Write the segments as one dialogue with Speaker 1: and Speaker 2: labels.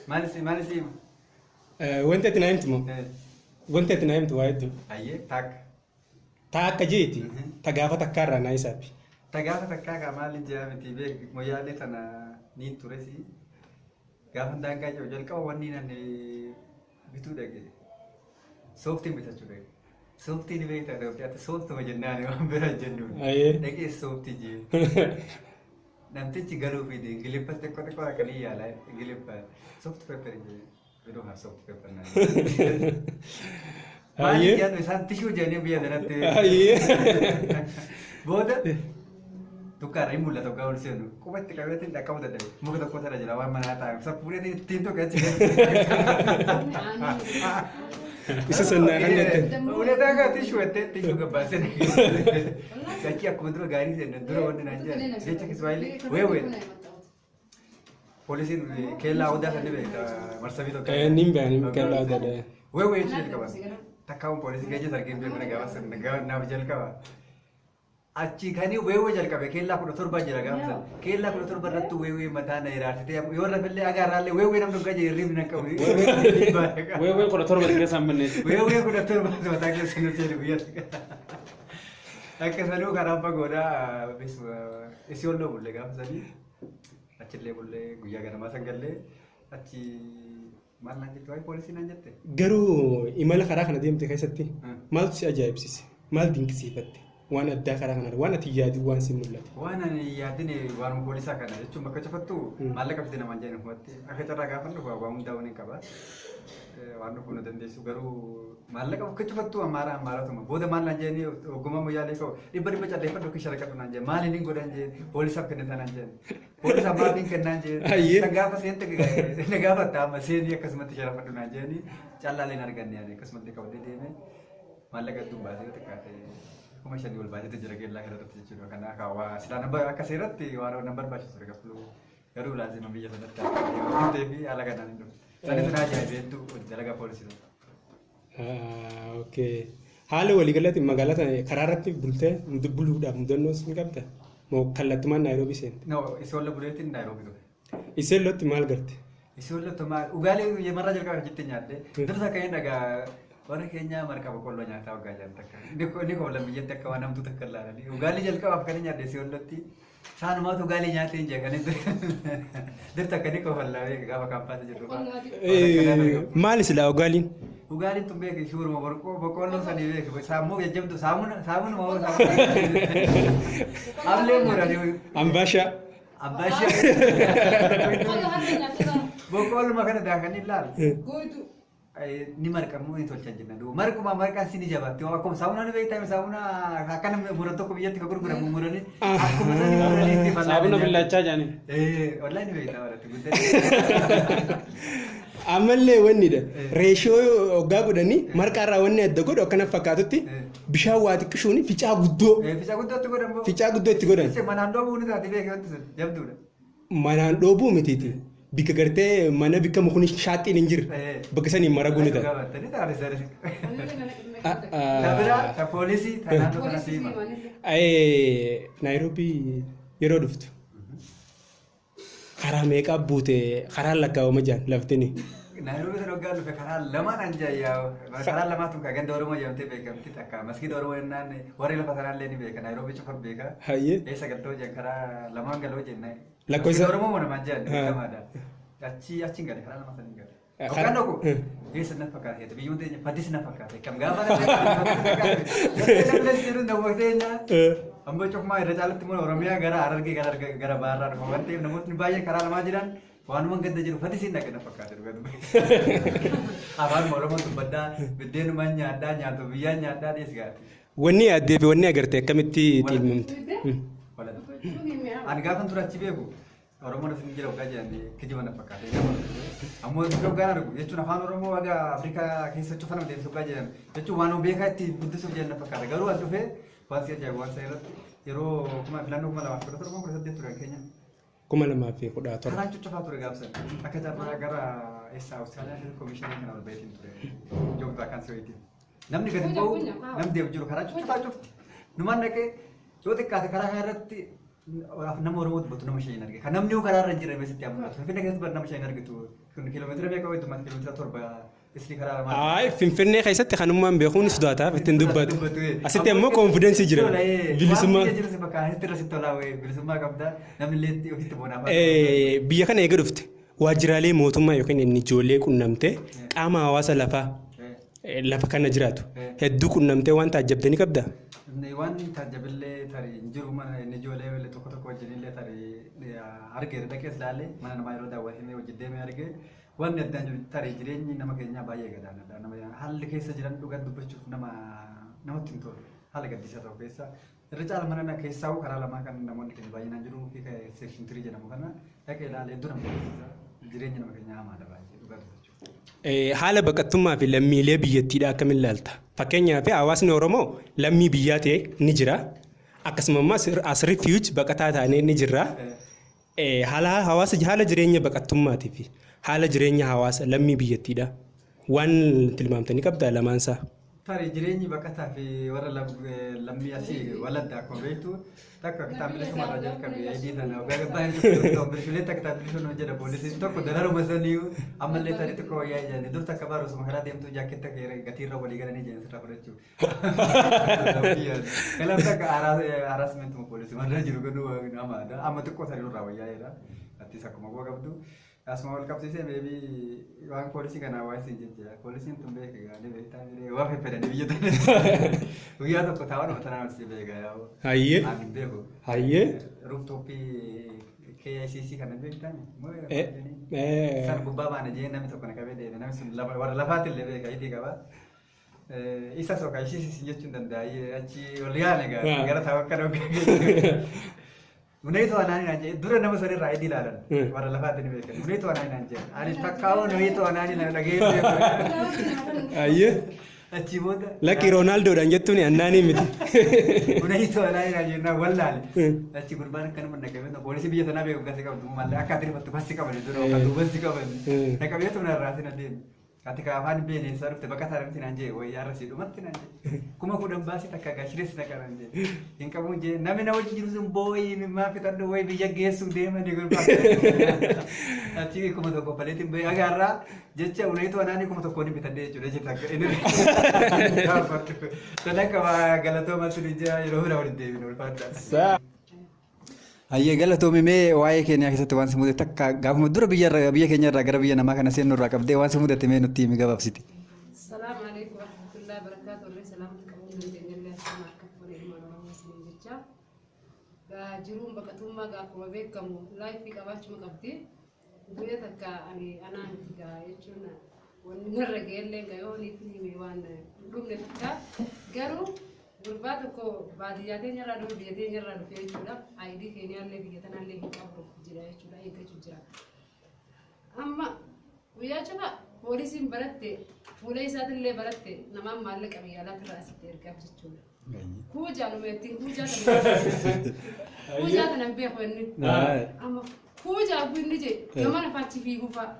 Speaker 1: Maal si hima?
Speaker 2: Wanti ati naa himtu moo? Wanti ati naa himtu waa hedduu.
Speaker 1: Ayyee taakka.
Speaker 2: Taa akka jeeti ta gaafa takkaarraa naa isaafi.
Speaker 1: Ta gaafa takkaa kaa maali jaa miti beek moyyaalee tana niin turesi. Gaafa daangaa jiru jalqaba wanni nan bituu dhaqe. Sooftiin bitachuu dhaqe. Sooftii ni beektaa Itoophiyaatti sooftuma jennaan waan bira jennuun.
Speaker 2: Ayyee.
Speaker 1: Dhaqee sooftii jee. Namtichi galuu fide Ingiliffa xiqqoo xiqqoo akkanii yaala Ingiliffa soft paper jee. We don't have soft paper now. Maali
Speaker 2: Ayyee.
Speaker 1: jedhu isaan tishuu jedhanii biyya sanatti.
Speaker 2: Ayyee.
Speaker 1: Booda dukkaana hin mul'atu gaafa ol seenu quba itti qabeetiin dhaqqabu dadhabe muka tokko tara jira waan manaa taa'e isa fuudheetiin ittiin tokko achi.
Speaker 2: Isa sannaa kan jette.
Speaker 1: Uletaa kaa tishuu jettee tishuu gabbaasee. Achi akkuma dura gaarii seenne dura wanni naan jedhan jecha Kiswaahilii weewee. Poolisiin keellaa odaa san ni beekta marsabii tokko.
Speaker 2: Niin beekan niin keellaa odaa.
Speaker 1: Weewee jechuun jalqaban. Takkaawwan poolisii keessa argee beeku na gaafa san naaf jalqaba. Achi kanii weewee jalqabe keellaa 17 jira gaafa san. Keellaa 17 irratti weewee mataa na iraarsitee yoo rafillee agaarraallee weewee namni dhugaa jira hirribni nan qabu.
Speaker 3: Weewwee 17 keessa hin banneeti.
Speaker 1: Weewee 17 mataa keessa nu seenu guyyaa. Akka sanuu karaa fagoodhaa Isiyolloo bulle gaafa sanii achillee bullee guyyaa ganamaa san gallee achi maal naan jette waa'ee poolisii naan jette.
Speaker 2: Garuu imala karaa kana deemte keessatti maaltu si ajaa'ibsiise? Maal dinqisiifatte? Waan addaa karaa kanarra waan ati yaadin waan si mul'ate.
Speaker 1: Waan ani yaadine waanuma poolisaa kana jechuun bakka cufattu maallaqa fide namaan jedhan ufumatti akka carraa gaafa dhufu waan hundaa waliin qaba. Waan dhufuu na dandeessu garuu maallaqa bakka cufattu amaaraa amaaratuma booda maal naan jedhanii ogummaa moyyaalee koo dhibba dhibba calleeffadhu akka sharaqadhu naan jedhan maaliin hin godhan jedhan poolisaaf kennitaa naan jedhan poolisaaf maaliin kennaan jedhan
Speaker 2: Ayyee.
Speaker 1: san gaafa seente na gaafatta amma seenii akkasumatti sharafadhu naan jedhanii callaaleen arganne ani akkasumatti qabadhee deeme maallaqa hedduun baasee yoo xiqqaate 5,000 ol baaseetu jira keellaa kanarratti jechuudha. Kanaaf waa silaa akka seeratti waan nan barbaachisu ture kaffaluu garuu laazima biyya sanatti akka waan ta'eef haala kanaan hin dhufu. Sanitu na ajaa'ibe hedduu dalagaa poolisii tokko.
Speaker 2: Okay. Haala waliigalaatiin magaalaa tana karaa irratti bultee buluudhaaf mudannoo sin qabda? Moo kallattumaan Naayiroobii seente?
Speaker 1: No, Isoolla buleetiin Naayiroobii dhufe.
Speaker 2: Iseellootti maal garte?
Speaker 1: Isoollatti maal dhugaalee marraa jalqaba jettee nyaadde. Dursa akka inni dhagaa warri keenya marqa boqqolloo nyaataa waggaa jedhan takka. Ni koflan biyyatti akka waan hamtuu takka ilaalanii. Dhugaalee jalqabaaf kan inni nyaadde Isoollatti. Saanumaatu dhugaalee nyaatee hin jedhan durta akka ni kofallaa beeka gaafa kaampaasii jirru.
Speaker 2: Maali silaa ugaaliin?
Speaker 1: Dhugaaliin tun beeki suuruma boqqolloo sanii beeki. Sammuu jajjabdu saamuna saamuna moo saamuna. Ablee muranii.
Speaker 2: Ambaashaa.
Speaker 1: Abbaa ishee. Boqqoolluma kana daakanii ilaal. Ni marqamuu ni tolchan jenna duuba. Marquma marqaan si ni jabaatti. Akkuma saamunaa ni beektaa saamunaa akkana muran tokko biyyatti kan gurguramu muranii akkuma sani muranii itti fal'aana
Speaker 3: Saabuna
Speaker 1: nyaatan.
Speaker 3: billachaa jedhanii.
Speaker 1: Wallahi ni beektaa baratti guddate.
Speaker 2: Ammallee wannidha. Reeshoo hoggaa godhanii marqaarraa wanni adda godhu akkana fakkaatutti bishaan waa xiqqishuun ficaa guddoo
Speaker 1: Ficaa guddootti godhan boo.
Speaker 2: Ficaa guddoo itti godhan.
Speaker 1: Manaan dhoobuu ni taati beekee wanti sun jabduudha.
Speaker 2: Manaan dhoobuu mitiiti. Bikka gartee mana bikka mukni shaaxxiin hin jirre bakka saniin maraguu ni ta'a.
Speaker 1: Dhugaa ni taate sare. Ta biraa ta poolisii ta naannoo kana siima.
Speaker 2: Naayiroobii yeroo dhuftu karaa meeqaa buute karaan lakkaawama jaan laftini.
Speaker 1: Naayiroobii sana waggaa dhufe karaa lamaan an jaayyaa karaa lamaatu ka ganda Oromoo jedhamtee beekamti takka maskiida Oromoo jennaan warri lafa sanaallee ni beeka Naayiroobii cufa beeka.
Speaker 2: Hayyee.
Speaker 1: Eessa galtoo jedhan karaa lamaan galoo jenna.
Speaker 2: Lakkoofsa-
Speaker 1: Maskiida Oromoo moo namaan jedhan beekamaadha. Achi achiin gale karaa lama saniin gale. Hoggaan dhaqu eessa na fakkaate biyyoon teenya fadis na fakkaate kam gaafa na fakkaate jedhu namoota teenya ammoo cufmaa irra caalatti immoo Oromiyaa gara Harargee gara gara Baarraa dhufa waan ta'eef namootni baay'ee karaa lamaa jiran waanuma gadda jiru fadis hin dhaqe na fakkaate dhugaa dubbachuu. Afaan Oromoo dubbadhaa biddeenumaan nyaadhaa nyaatu biyyaan nyaadhaa dhiis gaati.
Speaker 2: Wanni yaaddee fi wanni agarte akkamitti tilmaamte?
Speaker 1: Ani gaafan ture achi beeku Oromoon as hin jira waggaa jedhan kijiba na fakkaate. Ammoo iddoo waggaa argu jechuun afaan Oromoo waga Afrikaa keessa cufa nama deemsu waggaa jedhan jechuun waan beekaa itti guddisuuf jedhan na fakkaata. Garuu as dhufee waan si ajaa'ibu waan sana irratti yeroo kuma filannoo 2017 18 ture keenya.
Speaker 2: 2017.
Speaker 1: Karaan cuccufaa ture gaafsan. Akka carraa gara eessa Awustiraaliyaa keessatti komishinii kana ol baheetiin ture. Job vaakaansii wayitiin. Namni gadi ba'u namni deemu jiru karaa cuccufaa cufti. Numaan dhaqee yoo xiqqaate karaa kana irratti Nama Oromoo dubbatu nama ishee hin arge. Kan namni karaa irra hin jirre meesatti ammalatu. Finfinnee keessatti bar nama ishee hin argitu. Kun kiiloomeetira meeqa wayitu mata kiiloomeetira 7 isli karaa lamaa.
Speaker 2: Ayi, Finfinnee keessatti kanummaan beekuun sodaataaf ittiin dubbatu. Asitti ammoo confidence jira. Bilisummaa.
Speaker 1: Waan biyya jiru si bakka asitti irra sitti tolaa wayii bilisummaa qabda. Namni illee ofitti boonaa.
Speaker 2: Biyya kana eega dhufte waajjiraalee mootummaa yookiin inni ijoollee qunnamtee, qaama hawaasa lafaa lafa kana jiraatu hedduu qunnamtee waan taajjabdanii qabdaa?
Speaker 1: Waan taajjabillee tarii hin jiru. Mana inni ijoollee tokko tokko wajjin illee tarii argeera, dhaqees ilaalee, mana namaa yeroo daawwatamee hojii deemee argee, wanni addaan jiru tarii jireenyi nama keenyaa baay'ee gadaanadha. Nama haalli keessa jiran dhugaa dubbachuuf nama namatti hin tolu. Haala gaddisaa ta'u keessa irra caala mana keessaa karaa lamaa kan namoonni keenya baay'inaan jiru fi section 3 jedhamu kana dhaqee ilaalee hedduu nama gaddisiisa. Jireenya nama keenyaa hamaadha baay'ee dhugaa dubbachuuf.
Speaker 2: Haala baqattummaa fi lammiilee biyyattiidhaa akkamiin ilaalta? Fakkeenyaaf, hawaasni Oromoo lammii biyyaa ta'e ni jira. Akkasuma immoo as refugee baqataa taanee ni jirra. Haala hawaasa, haala jireenya baqattummaatii fi haala jireenya hawaasa lammii biyyattiidha. Waan tilmaamtanii qabdaa lamaansaa?
Speaker 1: Tarii jireenyi baqataa fi warra lammii asii waladda akkuma beektu takka kitambulisho irraa jalqabe ID sana waggaa gabbaa kitambulisho takka kitambulisho jedha poolisiin tokko dararuma sanii ammallee tarii tokko wayyaa jedhani dur takka baru osuma karaa deemtu jaaketta gatiirra walii galanii jedhan sirraa fudhachuu. Kanaaf takka harassmentuma poolisii warra jiru kun hamaadha. Amma xiqqoo tarii nurraa wayyaa jedha. Attis akkuma quba qabdu. Asuma wal qabsiisee maybe waan poolisii kanaa waa isin jecha poolisiin tun beeka gaanii beektaa miree waa fedhanii biyya tana guyyaa tokko taa'an tanaan ol si beeka yaa'u.
Speaker 2: Hayyee.
Speaker 1: Ani hin beeku.
Speaker 2: Hayyee.
Speaker 1: Rooftopii KICC kana beektaa? San gubbaa baana jee namni tokko na qabee deeme, namni sun warra lafaatti illee beeka, hidhii qaba. Isa soka ishii jechuun danda'a, achi ol yaane gara taa'u akka dhoggaa. Uneetu anaanii naan jedhe, dura nama sanirraa ID ilaalan warra lafaatti ni beekan. Uneetu anaanii naan jedhe. Ani takkaa'uu uneetu anaanii na dhagee beeku.
Speaker 2: Hayyee.
Speaker 1: Achii booda.
Speaker 2: Lakki, Roonaaldodhaan jettuun annaanii miti.
Speaker 1: Uneetu anaanii naan jennaan wallaale. Achi gurbaan akkanuma naqamee, poolisii biyya tanaa beeku gasi qabdu malee akka ati rifattu bassi qabani dura akka duubassi qabani. Naqameetu narraa sin adeeme. Ati ka afaan beene eessaa dhufte, baqataa miti naan jee, wayyaa irra sii dhumatti naan jee. 10,000 baasii takka gaashirees naqa naan jee. Hin qabuun jee, namni na wajji jiru sun boo'ii mimmaa fixadhu wayi biyya geessuu deemanii gurbaa. Achi 1000 paleetiin bahee agaarraa jecha uleetu anaanii 1000 ni bitadhee jechuudha jecha takka inni. Sana qaba, galatooma sun ijaa yeroo bira walitti deebinu, ulfaadha. Hayyee, galatoomi. Mee waa'ee Keeniyaa keessatti waan si mudate takka, gaafuma dura biyya irraa, biyya keenya irraa gara biyya namaa kana seennu irraa qabdee waan si mudate mee nutti himi gabaabsiti.
Speaker 4: Salaamu alaikum warahmatullahi wabarakatuh. Warri salaamatti qabuu dandeenyallee akkuma harka fuudhee ilmaan Oromoo isiniin jecha. Gaa jiruun baqatummaa gaa akkuma beekamu life qabaachuma qabdi. Guyyaa takka ani anaa miti gaa jechuun wanni narra ga'ellee gaa yoo niif hime waan hin dhumne takka, garuu gurbaa tokko baadiyyaa teenyarraa dhufe, biyya teenyarraa dhufe jechuudha. ID Keeniyaallee biyya tanaallee hin qabu jira jechuudha, eeggachuu jira. Amma guyyaa cufa poolisiin baratte, fuula isaatillee baratte, namaan maallaqa biyya alaatirraa asitti ergaaf jechuudha. Kuujaa numa ittiin kuujaa kana kuujaa kana hin beeku inni. Amma kuujaa inni jee gamana fachi fiiguu fa'a.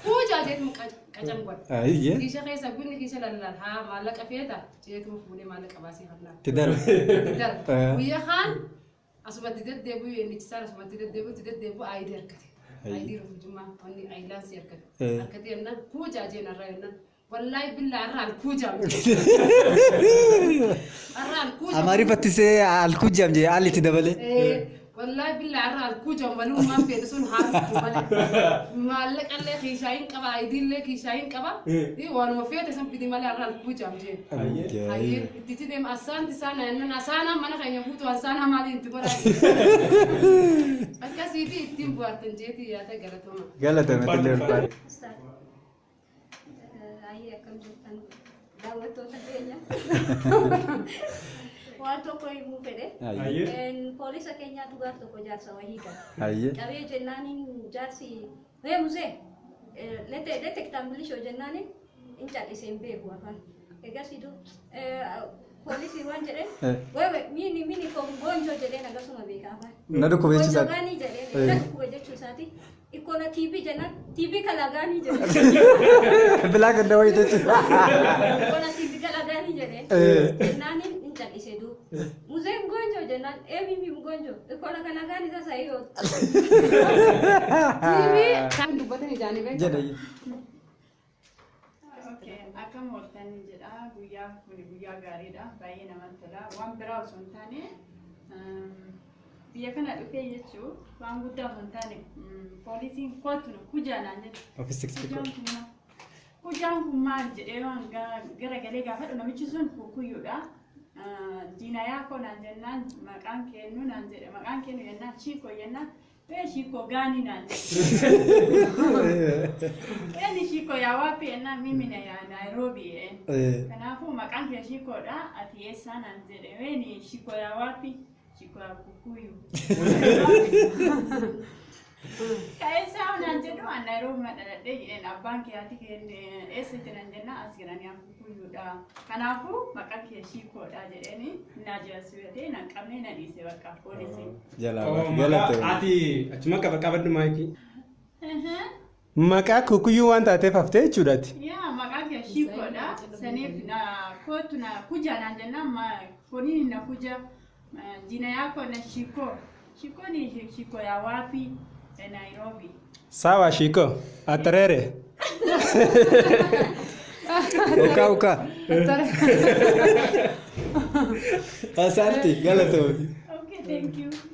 Speaker 4: Kuujaa jeetu qacam godha. Kiisha keessa gunni kiisha lallaal haa maallaqa feeta jeetu fuudhee maallaqa baasee fannaa.
Speaker 1: Itti darbe.
Speaker 4: Itti darbe. Guyyaa kaan asumatti deddeebi'u, inni asumatti deddeebi'u, itti deddeebi'u, ID argate. ID rufujummaa wanni aayilaansii argate. Argate jennaan kuujaa jeen irraa jennaan. Wallaahi billaa irraa alkuujaa. Irraa alkuujaa.
Speaker 1: Amaariffattisee alkuujjaam jee haalli itti dabale.
Speaker 4: Wallaahi billaa irraa alkuujaa malummaan feete sun haa dhuftu malee. Maallaqallee kiishaa hin qaba, IDllee kiishaa hin qaba. Waanuma feete sun fidi malee irraa alkuujaam jeen. Hayyee, itti deema, assaanti saana jennaan asaanaan mana keenya guutuu asaanaa maaliin itti godhaa. Akkasiiti ittiin bu'aartan jeetii yaada, galatooma.
Speaker 1: Galatame illee ulfaadha.
Speaker 5: Ayyee, akkam jirtan daawwattoota keenya? Waan tokko himuu fedhe. Poolisa keenyaatu gaaf tokko jaarsa wayii qaba. Qabee jennaaniin jaarsi "Hee mzee, lete lete kitambulisho" jennaaniin hin cal'ise, hin beeku afaan. Egasii poolisii waan jedheen, "Wewe, mimi mimi niko mgonjwa" jedheen, akkasuma beeka afaan.
Speaker 1: Na dhukkuba jechuu
Speaker 5: isaati. Gonjoo gaanii jedheen, na dhukkuba jechuu isaati. Iko na TB jennaan, "TB color gani" jedheen.
Speaker 1: Bilaa ganda wayii jechuudha.
Speaker 5: "Iko na TB color gani" jedheen. Jennaan hin cal'ise duuba. "Mzee mgonjwa" jennaan, "Ee, mimi mgonjwa." Uko na kana gani sasa hiyo?
Speaker 4: TV kan dubbatan ijaanii beekamu.
Speaker 1: Jedha.
Speaker 6: Okay, akkam ooltan jedha. Guyyaa kun guyyaa gaariidha. Baay'ee namatti tola. Waan biraa osoo hin taane biyya kana dhufee jechuun waan guddaa osoo hin taane poolisiin kootu kuja naan jedhe. Kujaan kun maal jedhee waan garagalee gaafadhu namichi sun kukuyyuudha. Jina yako naan jennaan maqaan kennu naan jedhe, maqaan kennu jennaan Shiko jennaan, "Wewe Shiko gani?" naan jedhe. "Wewe ni Shiko ya wapi?" jennaan, "Mimi na ya Nairobi." Kanaafuu maqaan kee Shikoodha, ati eessaa naan jedhe. "Wewe ni Shiko ya wapi?" "Shiko ya Kukuyu." Ka eessaa naan jedhu, "An Nairobi ma dhaladhee" jedheen. "Abbaan kee, haati kee eessatti?" naan jennaan, "As jiranii, an Kukuyuudha. Kanaafuu maqaan kee Shikoodha" jedheeni na jaasifate, nan qabne, na dhiise bakka poolisiin.
Speaker 1: Jalaa galate.
Speaker 2: Ati achuma qaba, qabadhu maayikii. Maqaa kukuyyuu waan taateef haftee jechuudhaati.
Speaker 6: Yaa, maqaan kee Shikoodha. Saniif na kootu na kuja naan jennaan ma kwa na kuja jina yako na Shiko. Shiko ni Shiko ya wapi? Ya Nairobi.
Speaker 2: Sawa Shiko. Atarere.
Speaker 1: Uka uka. Asante, galatoomi.
Speaker 6: Okay, thank you.